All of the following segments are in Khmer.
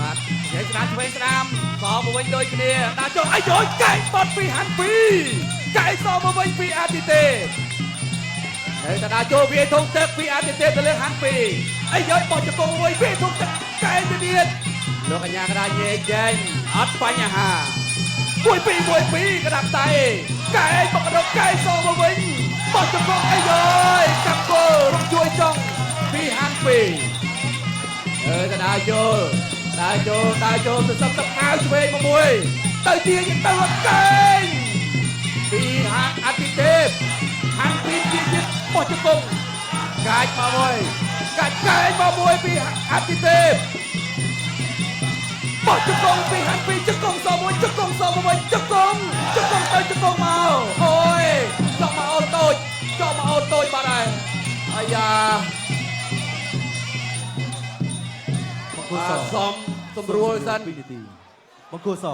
បាទនិយាយស្ដាំឆ្វេងស្ដាំសមកវិញដូចគ្នាដាក់ចុះអាយយកែងបត់ពីហាន់ពីកែងសមកវិញពីអាទិទេនៅតែដាក់ចូលវាធំទឹកពីអាទិទេទៅលើហាន់ពីអាយយបោះជង្គង់មួយវាធំទឹកកែងទៅទៀតលោកកញ្ញាកដាញែកចេញអត់បញ្ហា1 2 1 2ក្តាប់តៃកែងបកដកែងសមកវិញបោះជង្គង់អាយយកាប់គល់រំជួយចង់ពីហាន់ពីអើកដាចូលដើរចូលដើរចូលទៅសឹកទឹកអាវឆ្វេងមកមួយទៅទាញទៅអត់កែងពីហាក់អតិទេពហាន់ពីជាទៀតបោះជង្គង់កាច់មកមួយកាច់កែងមកមួយពីអតិទេពបោះជង្គង់ពីហាន់ពីជង្គង់សមួយជង្គង់សមួយជង្គង់ជង្គង់ទៅជង្គង់មកអូយចောက်មកអូនតូចចောက်មកអូនតូចបាត់ហើយអាយ៉ា បង្គោលស សំសម្រួលសិន 2នាទីបង្គោលស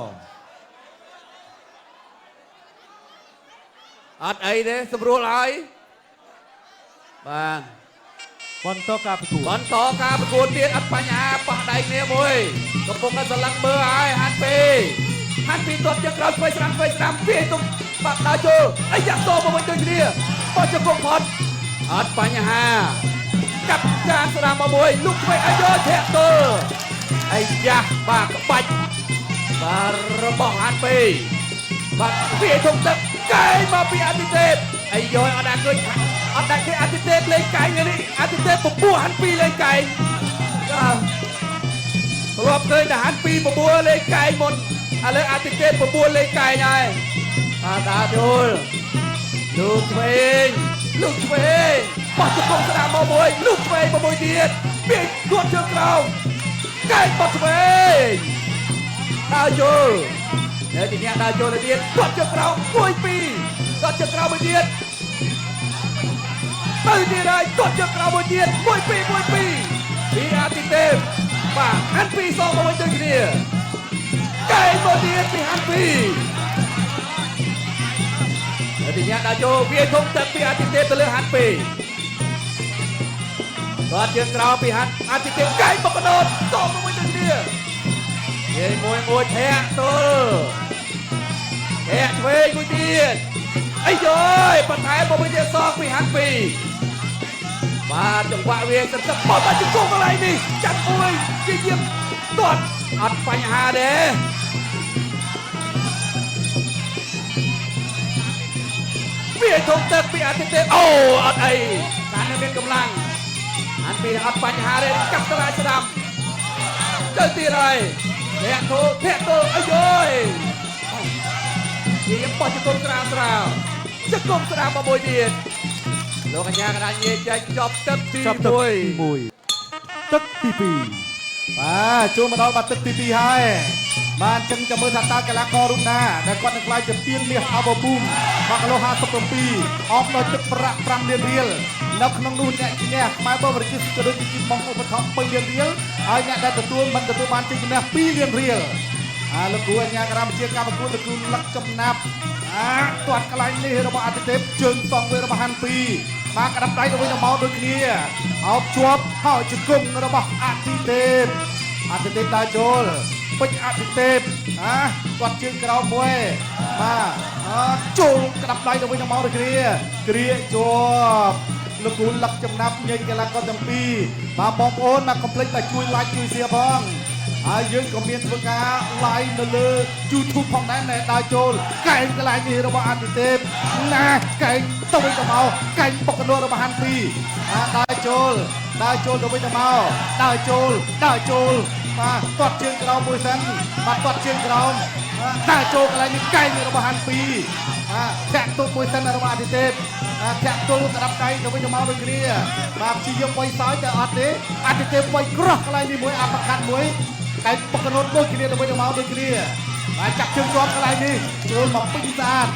អត់អីទេសម្រួលហើយបាទ បន្តការប្រកួត បន្តការប្រកួតទៀតអត់បញ្ហាប៉ះដៃគ្នាមួយកំពុងតែសន្លឹងមើលហើយហាន់ពីហាន់ពីទាត់ជើងក្រោយឆ្វេងស្ដាំឆ្វេងស្ដាំពីទុំបាក់ដើរចូលអាយ៉ាតមកវិញដូចគ្នាបោះជង្គង់ផុតអត់បញ្ហាកាប់ចានស្ដាំមកមួយលុកឆ្វេងអាយ៉ធាក់ទល់អាយ៉ាបាទក្បាច់បាទរបស់ហាន់ពីបាទវាធំទឹកកែងមកពីអតិទេពអាយយអត់ដាក់ឃើញអត់ដាក់ឃើញអតិទេពលេងកែងនេះអតិទេពពពោះហាន់ពីលេងកែងបាទធ្លាប់ឃើញតែហាន់ពីពពោះលេងកែងមុនឥឡូវអតិទេពពពោះលេងកែងហើយបាទតាចូលលោកឆ្វេងលោកឆ្វេងបោះជង្គង់ស្ដាំមកមួយលោកឆ្វេងមកមួយទៀតពីគាត់ជើងក្រោមកែងបោះឆ្វេងដើរចូលនៅទីនេះដើរចូលទៅទៀតគាត់ជើងក្រោម1 2គាត់ជើងក្រោមមួយទៀតទៅទៀតហើយគាត់ជើងក្រោមមួយទៀត1 2 1 2ពីអាទិទេពបាទហាន់ពីសងមកវិញដូចគ្នាកែងមកទៀតពីហាន់ពីនៅទីនេះដើរចូលវាធំទឹកពីអាទិទេពទៅលើហាន់ពីគាត់ជើងក្រោមពីហាន់អាទិទេពកែងមកកដោតសងមកវិញដូចគ្នា និយាយមួយមួយធាក់ទល់ធាក់ឆ្វេងមួយទៀតអីយយបន្ថែមមកមួយទៀតសងពីហាន់ពីបាទចង្វាក់វាសិនទឹកបត់បាច់ជង្គង់កន្លែងនេះចាត់មួយជាយាមទាត់អត់បញ្ហាទេវាធំទឹកពីអតិទេពអូអត់អីតែនៅមានកម្លាំងហាន់ពីអត់បញ្ហាទេកាប់តឡាយស្ដាំទៅទៀតហើយធាក់ទល់ធាក់ទល់អាយយជាបោះជង្គង់ស្រាលស្រាលជង្គង់ស្រាលមកមួយទៀតលោកកញ្ញាកណ្ដាលញែកចេញចប់ទឹកទី ចាប់ទឹកទី 1 1ទឹកទី2បាទចូលមកដល់បាត់ទឹកទី2ហើយបាទអញ្ចឹងចាំមើលថាតើកីឡាកររូបណាដែលគាត់នឹងក្លាយជាពានមាសអបពូមបាក់គីឡូ57អបដោយទឹកប្រាក់5លានរៀលនៅក្នុងនោះអ្នកឈ្នះខ្មែរបរិយាក៏ដូចជាបងឧបត្ថម្ភ2លានរៀលហើយអ្នកដែលទទួលមិនទទួលបានជ័យជំនះ2លានរៀលអាលោកគ្រូអញ្ញាក្រាមជាការប្រកួតលោកគ្រូលឹកចំណាប់អាទាត់កន្លែងនេះរបស់អតិទេពជើងសងវិញរបស់ហាន់ពីបាទក្តាប់ដៃទៅវិញទៅមកដូចគ្នាអោបជាប់ហើយជង្គង់របស់អតិទេពអតិទេពដើរចូលពេជ្រអតិទេពណាគាត់ជើងក្រោមមួយបាទអចូលក្តាប់ដៃទៅវិញទៅមកដូចគ្នាគ្រាជាប់លោកគ្រូលឹកចំណាប់ញែកកីឡាករទាំងពីរបាទបងប្អូនបាទកុំភ្លេចបាទជួយ like ជួយ share ផងហើយយើងក៏មានធ្វើការ live នៅលើ YouTube ផងដែរណែដើរចូលកែងកន្លែងនេះរបស់អតិទេពណាកែងទៅវិញទៅមកកែងបុកកណ្ដួលរបស់ហាន់ពីអាដើរចូលដើរចូលទៅវិញទៅមកដើរចូលដើរចូលបាទទាត់ជើងក្រោមមួយសិនបាទទាត់ជើងក្រោមបាទដើរចូលកន្លែងនេះកែងរបស់ហាន់ពីបាទធាក់ទប់មួយសិនរបស់អតិទេពបាទធាក់ទល់ក្តាប់ដៃទៅវិញទៅមកដូចគ្នាបាទព្យាយាមវាយសើចតែអត់ទេអតិទេពវាយក្រោះកន្លែងនេះមួយអាបខាត់មួយកែងបុកកណូតដូចគ្នាទៅវិញទៅមកដូចគ្នាបាទចាប់ជើងជាប់កន្លែងនេះចូលមកពេញស្អាត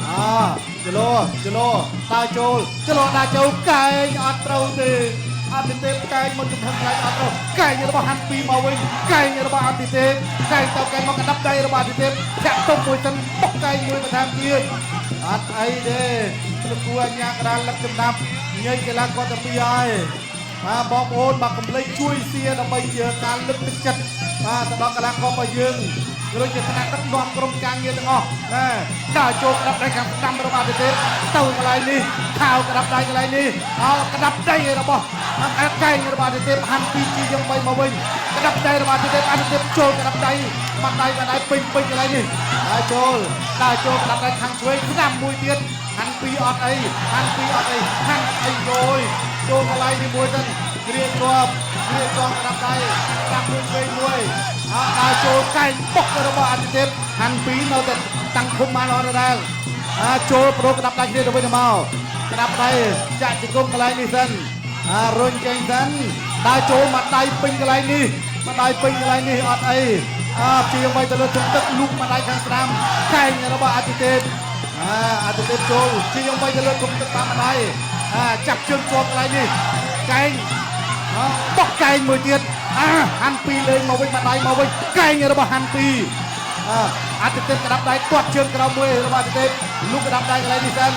អាចលោចលោដើរចូលចលោដើរចូលកែងអត់ត្រូវទេអតិទេពកែងមកចំហឹងកន្លែងអត់ត្រូវកែងរបស់ហាន់ពីមកវិញកែងរបស់អតិទេពកែងទៅកែងមកកណ្ដាប់ដៃរបស់អតិទេពធាក់តុបមួយសិនបុកកែងមួយបន្ថែមទៀតអត់អីទេលោកគ្រូអញ្ញាកដាលលឹកចំណាប់ញែកកីឡាករទាំងពីរហើយ។ បាទបងប្អូនបាទកុំភ្លេចជួយសៀដើម្បីជាការលើកទឹកចិត្តបាទទៅដល់កីឡាកររបស់យើងក៏ដូចជាថ្នាក់ដឹកនាំក្រុមការងារទាំងអស់ណាដើរចូលក្តាប់ដៃខាងស្ដាំរបស់អាទិទេពទៅកន្លែងនេះខោក្តាប់ដៃកន្លែងនេះអោក្តាប់ដៃរបស់អកែងរបស់អាទិទេពហាន់ពីជីយើងបីមកវិញក្តាប់ដៃរបស់អាទិទេពអាទិទេពចូលក្តាប់ដៃបាត់ដៃបាត់ដៃពេញពេញកន្លែងនេះដើរចូលដើរចូលក្តាប់ដៃខាងឆ្វេងស្ដាំមួយទៀតហាន់ពីអត់អីហាន់ពីអត់អីហាន់អីយយចូលកន្លែងនេះមួយទៅគ្រាជាប់គ្រាជាប់ក្តាប់ដៃស្ដាំមួយឆ្វេងមួយអើដើរចូលកែងបុករបស់អាទិទេពហាន់ពីនៅតែតាំងឃុំបានអត់ដដែលអាចូលប្រោក្តាប់ដៃគ្នាទៅវិញទៅមកក្តាប់ដៃចាក់ជង្គង់កន្លែងនេះសិនអារុញចេញសិនដើរចូលមកដៃពេញកន្លែងនេះមកដៃពេញកន្លែងនេះអត់អីអាព្យាយាមໄວទៅលើធុងទឹកលូកមកដៃខាងស្ដាំកែងរបស់អាទិទេពអាអាទិទេពចូលព្យាយាមໄວទៅលើធុងទឹកតាមដៃអាចាប់ជើងជាប់កន្លែងនេះកែង បោះកែងមួយទៀតអាហាន់ពីរលេងមកវិញមកដៃមកវិញកែងរបស់ហាន់ពីរអាអាទិទេពក្តាប់ដៃទាត់ជើងក្រោមមួយរបស់អាទិទេពលូកក្តាប់ដៃកន្លែងនេះសិន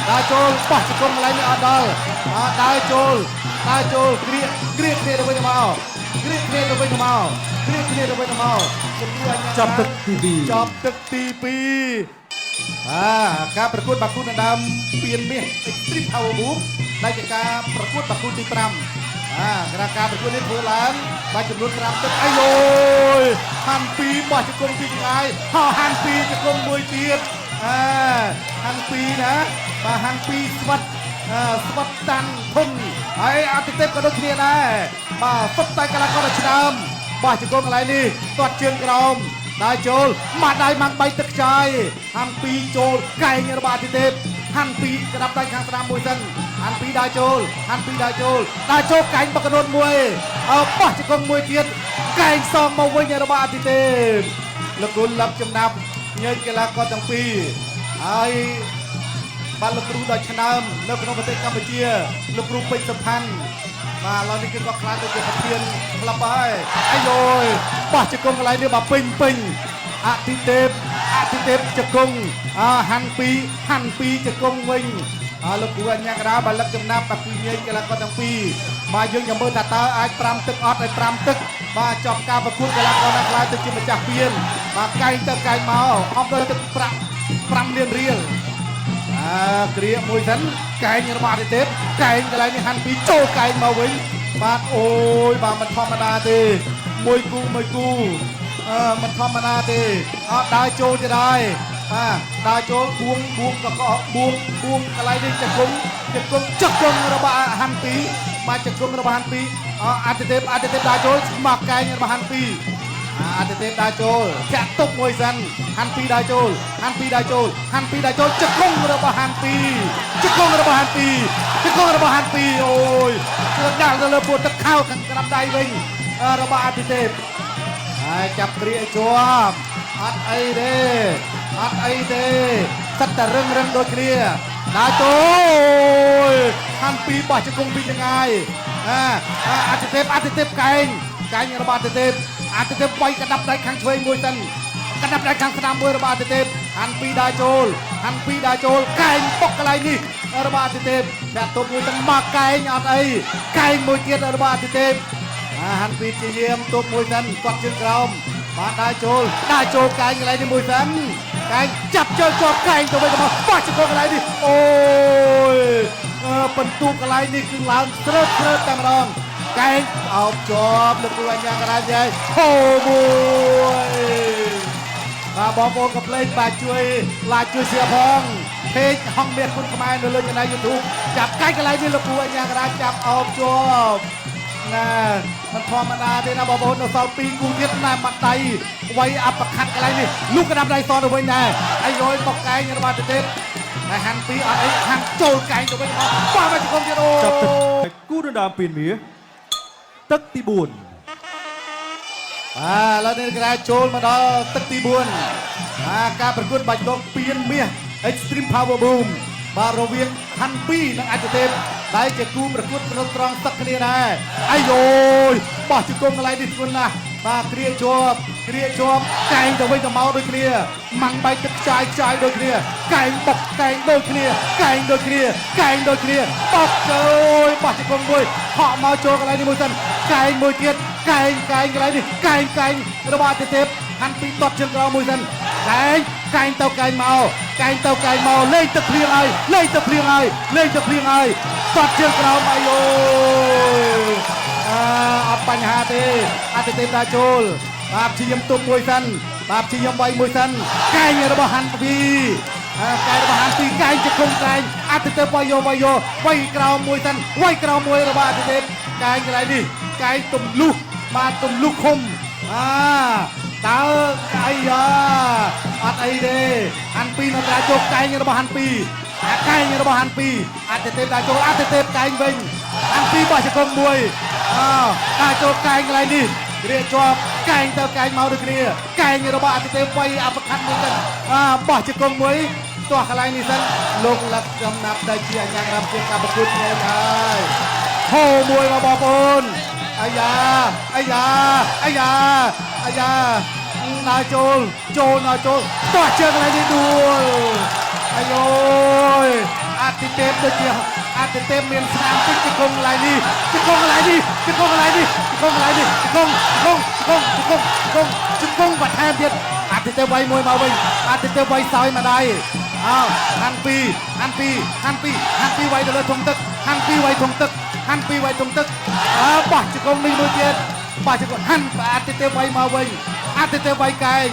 ដើរចូលបោះជង្គង់កន្លែងនេះអត់ដល់អាដើរចូលដើរចូលគ្រាគ្រាគ្នាទៅវិញទៅមកគ្រាគ្នាទៅវិញទៅមកគ្រាគ្នាទៅវិញទៅមកទទួលអញ្ញា ចប់ទឹកទី2 ចប់ទឹកទី2អាការប្រកួតបាគូដណ្ដើមពានមាស Extreme Power Move ដែលជាការប្រកួតបាគូទី5អាក្រាការប្រកួតនេះធ្វើឡើងបាទចំនួន5ទឹកអាយយហាន់ពីរបោះជង្គង់ពីចម្ងាយហោហាន់ពីរជង្គង់មួយទៀតអាហាន់ពីរណាបាទហាន់ពីរស្វិតអាស្វិតតាន់ធុនហើយអតិទេពក៏ដូចគ្នាដែរបាទសុទ្ធតែកីឡាករដ៏ឆ្នើមបោះជង្គង់កន្លែងនេះទាត់ជើងក្រោមដើរចូលមកដៃម៉ាំងបីទឹកខ្ចាយហាន់ពីរចូលកែងរបស់អតិទេពហាន់ពីរក្តាប់ដៃខាងស្ដាំមួយសិនហាន់ពីរដើរចូលហាន់ពីរដើរចូលដើរចូលកែងបកកណូនមួយអើបោះជង្គង់មួយទៀតកែងសងមកវិញរបស់អតិទេពលោកគុណលឹកចំណាប់ញើកកីឡាករទាំងពីរហើយ បាទលោកគ្រូដ៏ឆ្នើមនៅក្នុងប្រទេសកម្ពុជាលោកគ្រូពេជ្រសុផាន់បាទឥឡូវនេះគឺគាត់ខ្លាចទៅជាប្រធានក្លឹបហើយអាយយបោះជង្គង់កន្លែងនេះបាទពេញពេញអតិទេពអតិទេពជង្គង់អាហាន់ពីរហាន់ពីរជង្គង់វិញអើលោកគ្រូអញ្ញាកដាបាទលឹកចំណាប់បាទគឺញែកកីឡាករទាំងពីរបាទយើងចាំមើលថាតើអាច5ទឹកអត់ឲ្យ5ទឹកបាទចប់ការប្រកួតកីឡាករណាខ្លាចទៅជាម្ចាស់ពានបាទកែងទៅកែងមកអមដោយទឹកប្រាក់5លានរៀល អាគ្រាមួយសិនកែងរបស់អតិទេពកែងកន្លែងនេះហាន់ពីរចូលកែងមកវិញបាទអូយបាទមិនធម្មតាទេមួយគូមួយគូអឺមិនធម្មតាទេអត់ដើរចូលទៀតហើយបាទដើរចូលបួងបួងកកបួងបួងកន្លែងនេះចង្គង់ចង្គង់ចង្គង់របស់ហាន់ពីរបាទចង្គង់របស់ហាន់ពីរអតិទេពអតិទេពដើរចូលមកកែងរបស់ហាន់ពីរ អាទិទេពដើរចូលចាក់ទុកមួយសិនហាន់ពីរដើរចូលហាន់ពីរដើរចូលហាន់ពីរដើរចូលជង្គង់របស់ហាន់ពីរជង្គង់របស់ហាន់ពីរជង្គង់របស់ហាន់ពីរអូយគឺដាក់ទៅលើពួតទឹកខោខាងក្តាប់ដៃវិញរបស់អាទិទេពហើយចាប់គ្រាជាប់អត់អីទេអត់អីទេសិតតែរឹងរឹងដូចគ្នាដើរចូលហាន់ពីរបោះជង្គង់ពីចងាយអាអាទិទេពអាទិទេពកែងកែងរបស់អាទិទេពអាទិទេពវាយកណ្ដាប់ដៃខាងឆ្វេងមួយសិនកណ្ដាប់ដៃខាងស្ដាំមួយរបស់អាទិទេពហាន់ពីរដើរចូលហាន់ពីរដើរចូលកែងបុកកន្លែងនេះរបស់អាទិទេពចាក់ទប់មួយទាំងមកកែងអត់អីកែងមួយទៀតរបស់អាទិទេពអាហាន់ពីរជាយាមទប់មួយសិនគាត់ជើងក្រោមបាទដើរចូលដើរចូលកែងកន្លែងនេះមួយសិនកែងចាប់ជើងជាប់កែងទៅវិញទៅមកបាក់ជង្គង់កន្លែងនេះអូយអឺបន្ទូកន្លែងនេះគឺឡើងស្រើតស្រើតតែម្ដងកែងអោបជាប់លោកគ្រូអញ្ញាករាជយាយហូមួយបាទបងប្អូនកុំភ្លេចបាទជួយ like ជួយ share ផងเพจហងមាសគុណខ្មែរនៅលើ Channel YouTube ចាប់កែងកន្លែងនេះលោកគ្រូអញ្ញាករាជចាប់អោបជាប់ណាមិនធម្មតាទេណាបងប្អូននៅសល់2គូទៀតណែបាត់ដៃវាយអបខាត់កន្លែងនេះលូកកណ្ដាប់ដៃសទៅវិញដែរអាយយបកកែងរបស់ទៅទៀតតែហាន់ពីរអត់អីហាន់ចូលកែងទៅវិញមកប៉ះមកជង្គង់ទៀតអូ ចប់ទឹកគូដណ្ដើមពានមាសទឹកទី4 បាទឥឡូវនេះគេចូលមកដល់ទឹកទី4បាទការប្រកួតបាច់ដងពានមាស Extreme Power Boom បាទរវាងហាន់ពីនិងអតិទេពដែលជាគូប្រកួតក្នុងត្រង់សឹកគ្នាដែរអាយយបោះជង្គង់កន្លែងនេះធ្ងន់ណាស់បាទគ្រាជាប់គ្រាជាប់កែងទៅវិញទៅមកដូចគ្នាម៉ាំងបែកទឹកខ្ចាយខ្ចាយដូចគ្នាកែងបុកកែងដូចគ្នាកែងដូចគ្នាកែងដូចគ្នាបុកចូលបោះជង្គង់មួយហក់មកចូលកន្លែងនេះមួយសិនកែងមួយទៀតកែងកែងកន្លែងនេះកែងកែងរបស់អតិទេពហាន់ពីតត់ជើងក្រោមមួយសិនកែងកែងទៅកែងមកកែងទៅកែងមកលេងទឹកភ្លៀងហើយលេងទឹកភ្លៀងហើយលេងទឹកភ្លៀងហើយតត់ជើងក្រោមអាយយអអត់បញ្ហាទេអតិទេពដើរចូលបាទព្យាយាមទប់មួយសិនបាទព្យាយាមវាយមួយសិនកែងរបស់ហាន់ពីកែងរបស់ហាន់ពីកែងជង្គង់កែងអតិទេពវាយយកវាយយកវាយក្រោមមួយសិនវាយក្រោមមួយរបស់អតិទេពកែងកន្លែងនេះកែងទម្លុះបាទទម្លុះឃុំអាតើអាយ៉ាអត់អីទេហាន់ពីនៅត្រាជោគកែងរបស់ហាន់ពីអាកែងរបស់ហាន់ពីអតិទេពដើរចូលអតិទេពកែងវិញហាន់ពីបោះជង្គង់មួយអើដើរចូលកែងកន្លែងនេះរៀបជាប់កែងទៅកែងមកដូចគ្នាកែងរបស់អតិទេពវាយអបខាត់មួយសិនអាបោះជង្គង់មួយទាស់កន្លែងនេះសិនលោកលឹកចំណាប់ដែលជាអញ្ញារំជាការប្រកួតគ្នាហើយហូមួយមកបងប្អូនអាយ៉ាអាយ៉ាអាយ៉ាអាយ៉ាដើរចូលចូលដើរចូលទាស់ជើងកន្លែងនេះដួលអាយយអតិទេពដូចជាអតិទេពមានស្នាមតិចជង្គង់កន្លែងនេះជង្គង់កន្លែងនេះជង្គង់កន្លែងនេះជង្គង់កន្លែងនេះជង្គង់ជង្គង់ជង្គង់ជង្គង់ជង្គង់បន្ថែមទៀតអតិទេពវាយមួយមកវិញអតិទេពវាយសោយមកដៃអោហាន់ពីហាន់ពីហាន់ពីហាន់ពីវាយទៅលើធុងទឹកហាន់ពីវាយធុងទឹកហាន់ពីវាយធុងទឹកអើបោះជង្គង់នេះមួយទៀតបោះជង្គង់ហាន់អតិទេពវាយមកវិញអតិទេពវាយកែង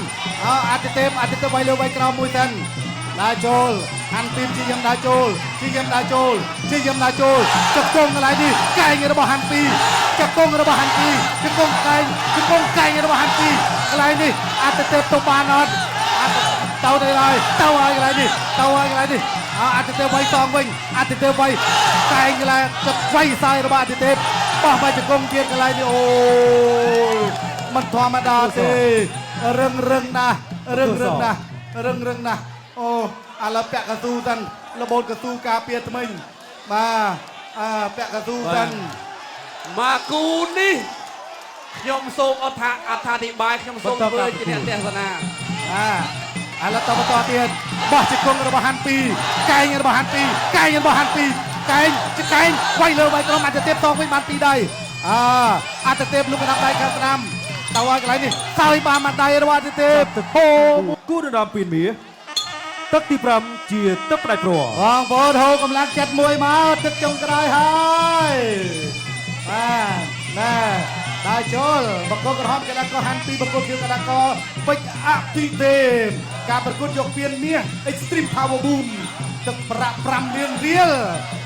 អើអតិទេពអតិទេពវាយលើវាយក្រោមមួយសិនដើរចូលហាន់ពីជាយាមដើរចូលជាយាមដើរចូលជាយាមដើរចូលជង្គង់កន្លែងនេះកែងរបស់ហាន់ពីជង្គង់របស់ហាន់ពីជង្គង់កែងជង្គង់កែងរបស់ហាន់ពីកន្លែងនេះអតិទេពទៅបានអត់ទៅទៅហើយទៅហើយកន្លែងនេះទៅហើយកន្លែងនេះអតិទេពវាយសងវិញអតិទេពវាយកែងកន្លែងទឹកវាយសាយរបស់អតិទេពបោះមកជង្គង់ទៀតកន្លែងនេះអូមិនធម្មតាទេរឹងរឹងណាស់រឹងរឹងណាស់រឹងរឹងណាស់អូឥឡូវពាក់កស៊ូសិនរបូតកស៊ូការពារថ្មិញបាទអាពាក់កស៊ូសិនមកគូនេះខ្ញុំសូមអត្ថាអត្ថាធិប្បាយខ្ញុំសូមធ្វើជាអ្នកទេសនាបាទឥឡូវតបន្តទៀតបោះជង្គង់របស់ហាន់ពីកែងរបស់ហាន់ពីកែងរបស់ហាន់ពីកែងជកែងវាយលើវាយក្រោមអត្តទេពតងវិញបានពីរដៃអាអត្តទេពលុកកណ្ដាប់ដៃខាងស្ដាំទៅឲ្យកន្លែងនេះសើយបានមួយដៃរបស់អត្តទេពហូគូដណ្ដើមពីមាសទឹកទី5ជាទឹកផ្ដាច់ព្រ័បងប្អូនហូកម្លាំងចិត្តមួយមកទឹកចុងក្រោយហើយបាទណែដើរចូលបង្គោលក្រហមកីឡាករហាន់ពីបង្គោលខៀវកីឡាករពេជ្រអភិទេពការប្រកួតយកពានមាស Extreme Power Boom ទឹកប្រាក់5លានរៀល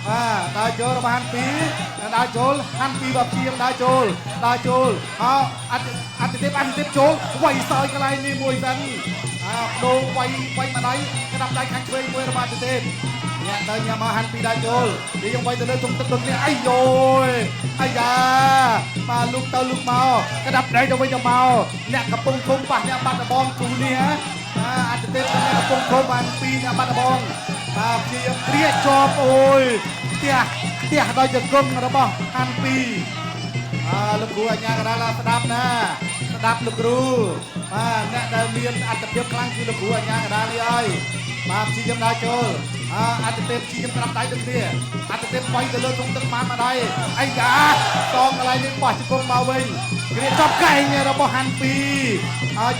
បាទដើរចូលរបស់ហាន់ពីដើរចូលហាន់ពីបព្យាមដើរចូលដើរចូលអអតិទេពអតិទេពចូលវាយសោយកន្លែងនេះមួយសិនអើដូរវាយវាយម្ដាយក្តាប់ដៃខាងឆ្វេងមួយរបស់អតិទេពញាក់ទៅញាក់មកហាន់ពីដើរចូលវាយើងវាយទៅលើធុងទឹកដូចនេះអាយយអាយ៉ាបាទលូកទៅលូកមកក្តាប់ដៃទៅវិញទៅមកអ្នកកំពុងធំប៉ះអ្នកបាត់ដបងគូនេះហ៎អតិទេពអ្នកកំពុងធំបានពីអ្នកបាត់ដបងបាទព្យាយាមគ្រាជាប់អូយផ្ទះផ្ទះដោយជង្គង់របស់ហាន់ពីអើលោកគ្រូអញ្ញាកដាឡាស្ដាប់ណាស្ដាប់លោកគ្រូបាទអ្នកដែលមានអត្តភាពខ្លាំងគឺលោកគ្រូអញ្ញាកដាលនេះហើយបាទព្យាយាមដើរចូលអត្តទេពព្យាយាមក្រាបដៃដូចគ្នាអត្តទេពវាយទៅលើធុងទឹកបានមកដៃអីយ៉ាតងកន្លែងនេះបោះជង្គង់មកវិញគ្រាចាប់កែងរបស់ហាន់ពី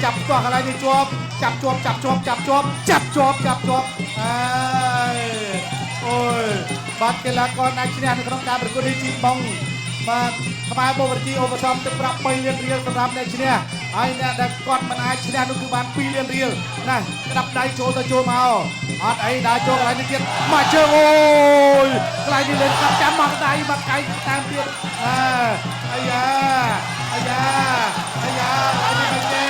ចាប់ផ្ទាស់កន្លែងនេះជាប់ចាប់ជាប់ចាប់ជាប់ចាប់ជាប់ចាប់ជាប់ចាប់ជាប់អើយអូយបាទកីឡាករណាឈ្នះនៅក្នុងការប្រកួតនេះជីបងបាទខ្មែរបូវរជីឧបត្ថម្ភទឹកប្រាក់3លានរៀលសម្រាប់អ្នកឈ្នះហើយអ្នកដែលគាត់មិនអាចឈ្នះនោះគឺបាន2លានរៀលណាក្តាប់ដៃចូលទៅចូលមកអត់អីដើរចូលកន្លែងនេះទៀតមកជើងអូយកន្លែងនេះលេងកាប់ចាំមកដៃមកកែងតាមទៀតអើអាយ៉ាអាយ៉ាអាយ៉ាកន្លែងនេះមិនទេ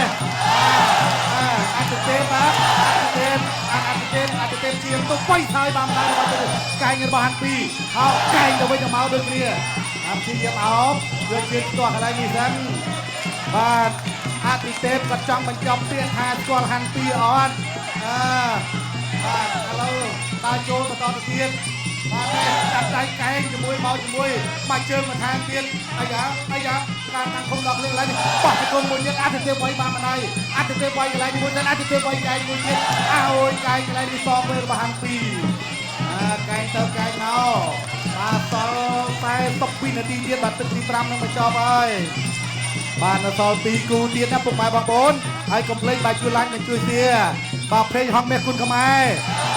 អតិទេពបាទអតិទេពអតិទេពអតិទេពជាងទៅវាយហើយបានដែររបស់ទៅកែងរបស់ហាន់ពីហោកែងទៅវិញទៅមកដូចគ្នាអាព្យាយាមអោបយកជើងផ្ទាស់កន្លែងនេះសិនបាទអតិទេពគាត់ចង់បញ្ចប់ពាក្យថាស្គាល់ហាន់ពីអត់អើបាទឥឡូវ ដើរចូលបន្តទៅទៀតបាទនេះដាក់ដៃកែងជាមួយមកជាមួយបាច់ជើងបន្ថែមទៀតអាយ៉ាអាយ៉ាការតាំងគុំដល់ភ្លេងកន្លែងនេះបោះជង្គង់មួយទៀតអតិទេពវៃបានម្ដាយអតិទេពវៃកន្លែងនេះមួយទៀតអតិទេពវៃកែងមួយទៀតអើអូយកែងកន្លែងនេះសងវិញរបស់ហាងពីរអាកែងទៅកែងមកបាទសល់42នាទីទៀតបាទទឹកទី5នឹងបញ្ចប់ហើយបាទនៅសល់2គូទៀតណាពុកម៉ែបងប្អូនហើយកុំភ្លេចបាទជួយ like និងជួយ share បាទភ្លេងហងមាសគុណខ្មែរ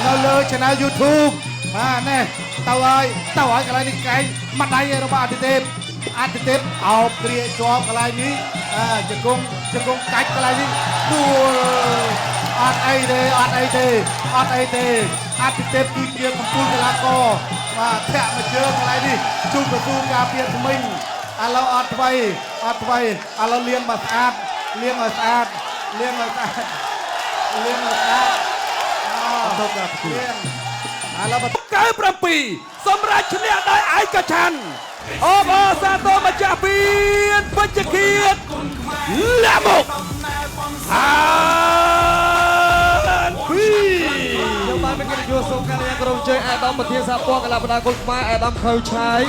នៅលើ Channel YouTube បាទនេះទៅហើយទៅហើយកន្លែងនេះកែងម្ដាយរបស់អតិទេពអតិទេពអោបគ្រាជាប់កន្លែងនេះអាជង្គង់ជង្គង់កាច់កន្លែងនេះដួលអត់អីទេអត់អីទេអត់អីទេអតិទេពគឺជាកម្ពូលកីឡាករបាទធាក់មកជើងកន្លែងនេះជុំប្រទូការពារថ្មិញឥឡូវអត់ថ្មីអត់ថ្មីឥឡូវលាងមកស្អាតលាងឲ្យស្អាតលាងឲ្យស្អាតលាងឲ្យស្អាតអ បន្តការប្រកួត លាងឥឡូវបន្ត 97សម្រាប់ឈ្នះដោយឯកច្ឆន្ទអបអរសាទរម្ចាស់ពានពេជ្ជគៀតលាក់មកហានពី ខ្ញុំបានមានកិត្តិយសសូមការលាក្រុមជើងអាដាមប្រធានសហព័ន្ធកីឡាប្រដាល់គុណខ្មែរអាដាមខៅឆាយ